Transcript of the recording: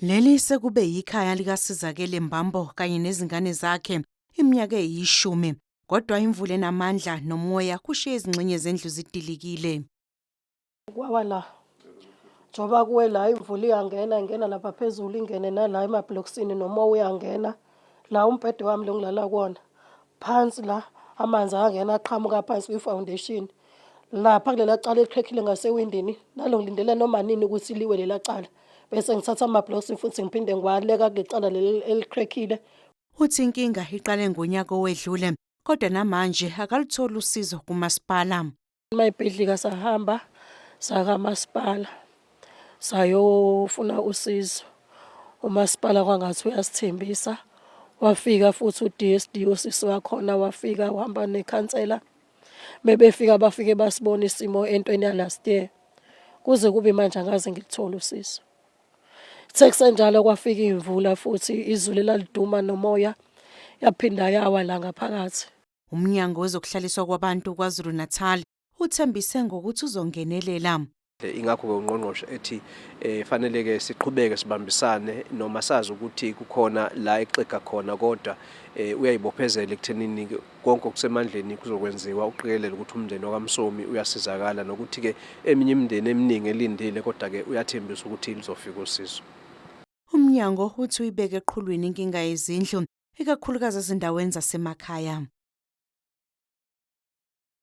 Leli sekube yikhaya likaSizakele Mbambo kanye nezingane zakhe iminyaka eyishumi, kodwa imvula enamandla nomoya kushiye izingxenye zendlu zidilikile. Kwawa la njengoba kuwe la, imvula iyangena, ingena lapha phezulu, ingene nala emabhlokisini, nomoya uyangena la. Umbhede wami lo ngilala kuwona phansi la, amanzi angena, aqhamuka phansi kwi-foundation lapha kulela cala elikhekhile ngasewindini. Nalo ngilindele noma nini ukuthi liwe lela cala, bese ngithatha ama-blocks futhi ngiphinde ngiwaleka kule cala leli elikhekhile. Uthi inkinga iqale ngonyaka owedlule, kodwa namanje akalutholi usizo kumasipala. Uma ibhidlika sahamba sakamasipala sayofuna usizo. Umasipala kwangathi uyasithembisa, wafika futhi u-DSD, usisi wakhona wafika, uhamba nekhansela. Bebefika, bafike basibona isimo entweni ya last year. Kuze kube manje angaze ngilithole usizo. Kuthe kusenjalo kwafika imvula futhi, izulu elaliduma nomoya, yaphinda yawa la ngaphakathi. Umnyango wezokuhlaliswa kwabantu KwaZulu-Natal uthembise ngokuthi uzongenelela. Ingakho-ke ungqongqoshe ethi fanele-ke siqhubeke sibambisane, noma sazi ukuthi kukhona la exega khona, kodwa uyayibophezela ekuthenini konke okusemandleni kuzokwenziwa ukuqikelela ukuthi umndeni wakaMsomi uyasizakala, nokuthi-ke eminye imindeni eminingi elindile, kodwa-ke uyathembisa ukuthi luzofika usizo. Umnyango uthi uyibeke eqhulwini inkinga yezindlu, ikakhulukazi ezindaweni zasemakhaya.